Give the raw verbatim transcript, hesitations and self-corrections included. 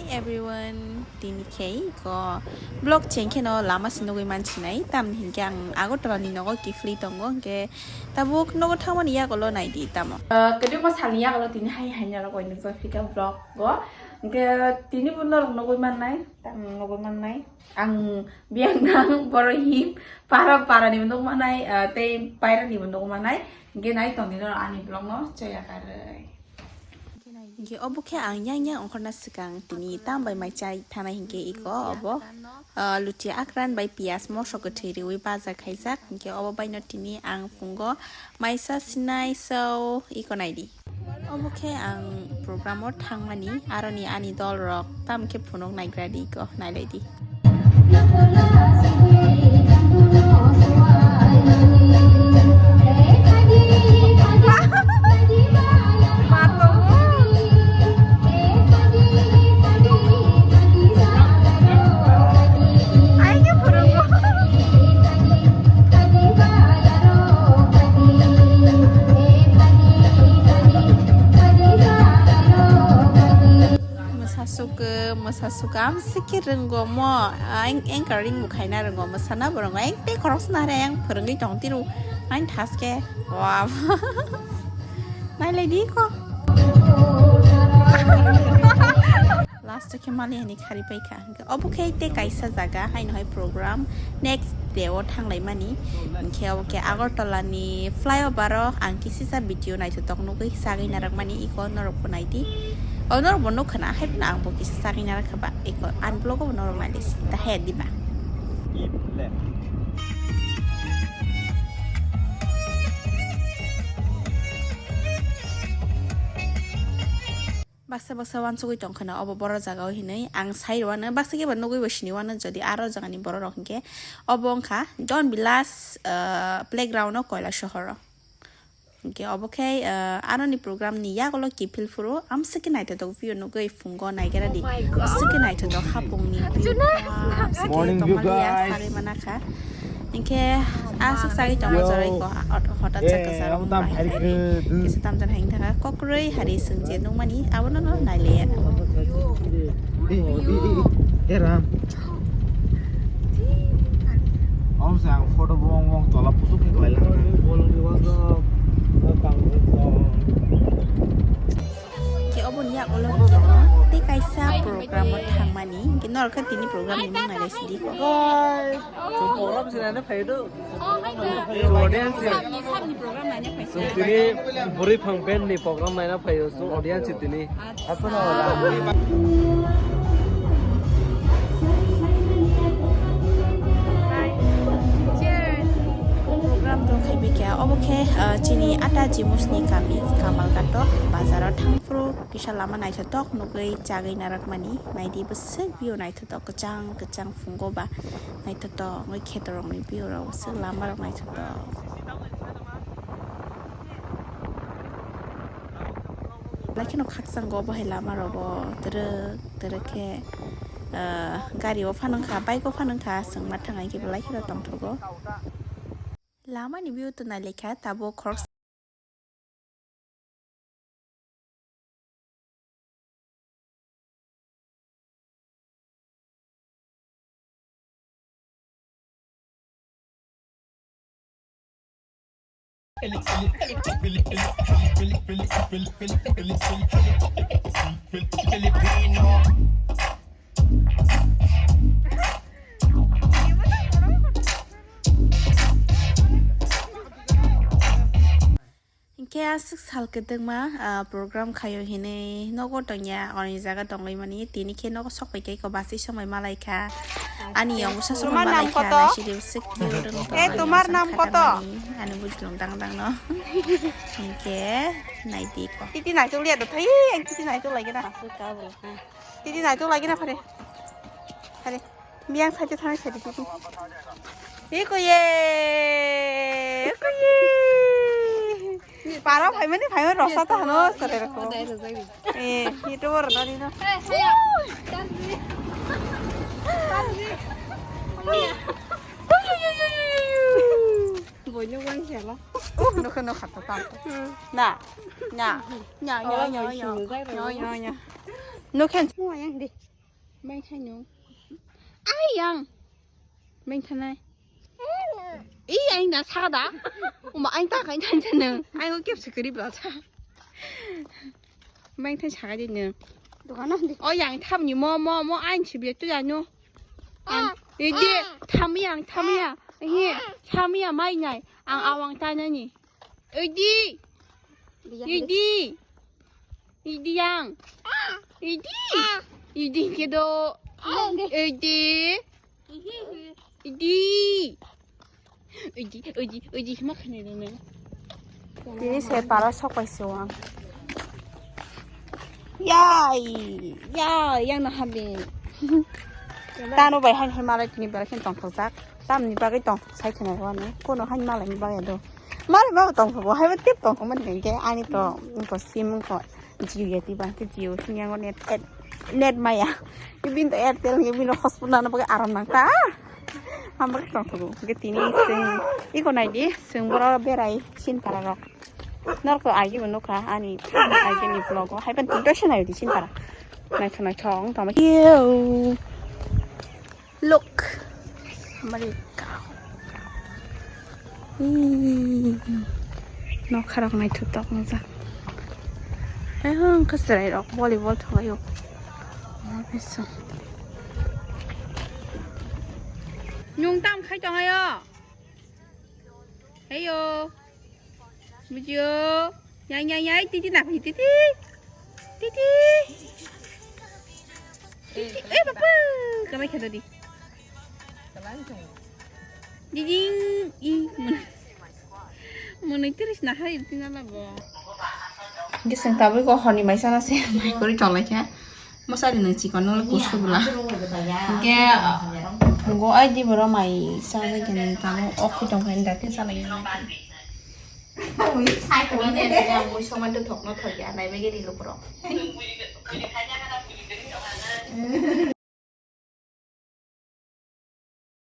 Everyone, tini khe ko vlog cheng khe no lama se nugui mansinai, tamni hinkhe ang Agartala ni nogo kiphilwi tongo, hinkhe tabuk nogo thangmani yagulo naidi tamo. Ah, kwbangma salni yagulo tini hai hai norok bai nukjak phika vlog o, hinkhe tini bo norok nugui mannai, tam nugui mannai. Ang biyang nang Borohim para para ni bo nukmanai, ah, tei paira ni bo nukmanai. Hinkhe nai tongdi norok ani vlog no choya karwi. Hinkhe obo khe ang yang yang ongkhorna swkang tini tam bai mai chai thanai hinkhe iko obo, ah, luchi akran bai piyaj mosok kwthwi riwi baja khaijak. Hinkhe obo bai no tini ang phungo maisa sinai, so iko naidi. Obo khe ang program o thangmani, aroni ani dol rok tamo khe phunuk naigra di ko, nailai di. Mwsa sukha, mwsa sukha, amswk khe rwngo mo, ang anchoring bo khaina rwngo, mwsana bo rwngo, ang tei khoroksa nare ang phwrwngwi tong tiro, ang thaske, wow. Nailai di ko. Last o khe mali hani khari paikha. Obo khe tei kaisa jaga haino hai program next day o thanglaimani. Hinkhe obo khe Agartala ni flyover o ang kisisa video naithotok nugwi sagwi narakmani, iko norok bo naidi. O norok bo nukha na, hai phano ang bo kisa sagwi narakha ba, iko ani vlog o bo norok naidi, ta he diba. Baksa baksa uansugwi tongkha na obo borok jaga o hinwi ang sai rwano, baksa khe ba nugwi bo sini uano, jodi aro jagani borok rok hinkhe obo wngkha Don Villas, ah, playground o Koilasahar o. Hinkhe obo khe, ah, aroni program ni yagulo kiphil phuru amswk khe naithotok view nugwi phungo naigra di. Amswk khe naithotok hapung ni view, amswk khe tongmani ya sagwi mana kha. Hinkhe aswk sagwi tongo joroi ko, hotat sa kwcharo mung bai kisa tamjani hai wngkha kokrwi hari swng je nukmani abono no nailaiya. Era. Om sa ang photo bong bong tola pusuk ni tola. Ke obo ni yagulo tei kaisa program o thangmani, ke norok khe tini program ni mung nailai sidi. Program se nana phai do. Audience se. Tini bwrwi phang band ni program naina phaio, so audience se tini. Program to khai bikya, obo khe, ah, chini ata jimusni kami Kamalghat o bazar o thangphuru kisa lama naithotok nugwi chagwi narakmani, naidi bwswk view naithotok kwchang kwchang phungo ba. Naithotok wngwi khetorokni view rok, aswk lama rok naithotok. Belai kheno khakchanggo obo hai lama rogo, twrwk twrwk khe, ah, gari o phano wngkha, bike o phano wngkha, chwng ma thang hai khe belai kheno tongthogo. Lama ni view to nai lekha tabuk khoroksa. Hinkhe aswk sal kwdwkma, ah, program khaio hinwi nogo tongya, oni jaga tongwi mani, tini khe nogo sok pai khe eko bachwi somoi malai kha. Ani yong bwsa somoi malai kha, naisidi bwswk cute wng tong ani, ani bujlung dang dang no. Hinkhe naidi ko. Titi naitok liya do thai, ang titi naitok lagi na. Titi naitok lagi na phare. Phare. Biyang side thang side titi. Iko ye. Iko ye. Para phaimani phaimani roksa ta hano sare rokho. Eh, itu bor dani no. Boino wang sela. Nokhe nokha ta ta. Na. Na. Nya nya nya nya. Nya nya nya. Nokhe. Mo yang di. Mai thai nung. Ai yang. Mai thanai. I ai na sa da. Uma ai ta kai than than nung. Ai ko kep se kari bla sa. Mai thai sa ga di nung. Dukan di. O yang tham ni mo mo mo ai chi bi tu ya nung. Ang, idi, thamya, ang thamya. Hi, thamya mai nai. Ang awang tanani. Idi. Idi. Idi yang. Idi. Idi kedo. Idi. Idi. Oidi, oidi, oidi, ma khanai nang. Tini se para sok pai se wang. Yai, yai, yang na habi. Tano bai han han malai tini bara khen tong thok jak. Tamni bagwi tong thok sai khna wani. Kono han malai ni bagwi do. Malai bagwi tong thok bo hai ba tip tong thok mani ke ani to ko sim ko. Jio ya tiba ke Jio sini yang net net maya. Ibin to Airtel ni ibin hotspot nana bagwi aram nang ta. Hambar tong thok. Ke tini sing iko nai di sing boro berai sin para rok. Norko agi bo nukha ani agi ni vlog o. Hai ban tinta sina di sin para. Nai thong nai thong tama. Yo. Look. America. Ih. Nokha rok naithotok wngjak. Ayang khe chwrai rok volleyball thwlaio. Nwng tam khai tong ayo. Heyo. Bujo. Yai, yai, yai, titi na, titi. Titi. Titi. Eh, papa. Kamai khe di. Diding. I, mun. Mun tiris na hai tina la bo. Gising tabui ko honi mai sana se mai kori tolai khe. Mosari nung chikon nung kusu bwla. Hwnkhe, ah, go ai di borok mai sa jai khe nung tamo ok khe tong khe nung dati salai. Mui soman to thokno thokya, nai bagwi rilo borok.